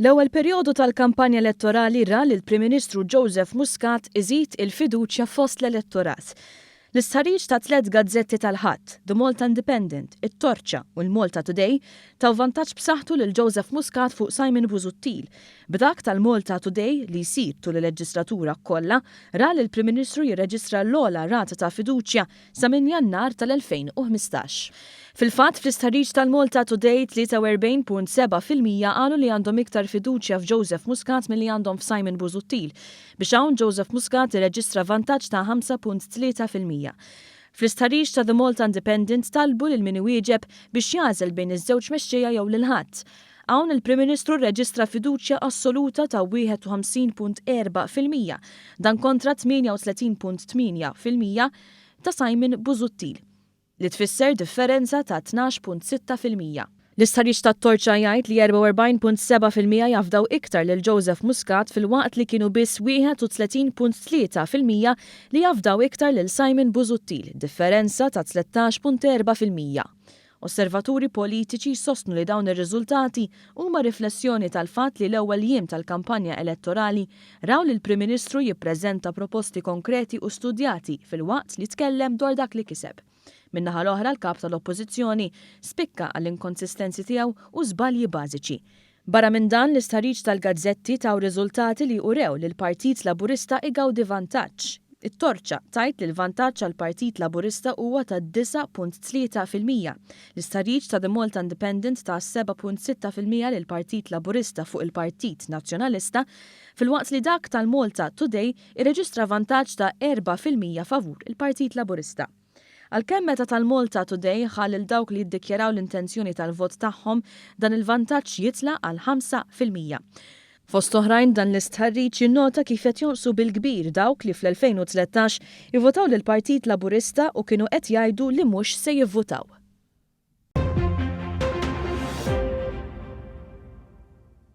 L-ewwel perjodu tal-kampanja elettorali ra lill-Prim Ministru Joseph Muscat iżid il-fiduċja fost l-elettorat. L-istħarriġ ta' tlett gazzetti tal-Ħadd, The Malta Independent, It-Torċa u l-Malta Today, taw vantaġġ b'saħħtu lil Joseph Muscat fuq Simon Busuttil, b'dak tal-Malta Today li jsir tul il-leġislatura kollha ra lill-Prim Ministru jirreġistra l-ogħla rata ta' fiduċja sa minn Jannar tal-2015. Fil-fatt, fl-istħarriġ tal-Malta Today, 43.7% qalu li għandhom iktar fiduċja f'Joseph Muscat milli għandhom f'Simon Busuttil, biex hawn Joseph Muscat irreġistra vantaġġ ta' 5.3%. Fl-istħarriġ ta' The Malta Independent talbu lil min iwieġeb biex jagħżel bejn iż-żewġ mexxejja jew lil ħadd. Hawn il-Prim Ministru rreġistra fiduċja assoluta ta' 51.4%, dan kontra 38.8% ta' Simon Busuttil, li tfisser differenza ta' 12.6%. L-istħarriġ tat-Torċa jgħid li 44.7% jafdaw iktar lil Joseph Muscat filwaqt li kienu biss 31.3% li jafdaw iktar lil Simon Busuttil, differenza ta' 13.4%. Osservaturi politiċi jsostnu li dawn ir-riżultati huma riflessjoni tal-fatt li l-ewwel jiem tal-kampanja elettorali raw lill-Prim Ministru jippreżenta proposti konkreti u studjati filwaqt li tkellem dwar dak li kiseb. Min-naħa l-oħra l-Kap tal-Oppożizzjoni spikka għall-inkonsistenzi tiegħu u żbalji bażiċi. Barra minn dan, l-istħarriġ tal-gazzetti taw riżultati li urew li l-Partit Laburista igawdi vantaġġ. It-Torċa tgħid li l-vantaġġ għall-Partit Laburista huwa ta' 9.3%. L-istħarriġ ta' The Malta Independent ta 7.6% lill-Partit Laburista fuq il-Partit Nazzjonalista, filwaqt li dak tal-Malta Today irreġistra vantaġġ ta' 4% favur il-Partit Laburista. Għalkemm meta tal-Malta Today ħa lil dawk li jiddikjaraw l-intenzjoni tal-vot tagħhom, dan il-vantaġġ jitla' għal 5%. Fost oħrajn dan l-istħarriġ jinnota kif qed jonqsu bil-kbir dawk li fl-2013 ivvutaw lill-Partit Laburista u kienu qed jgħidu li mhux se jivvutaw.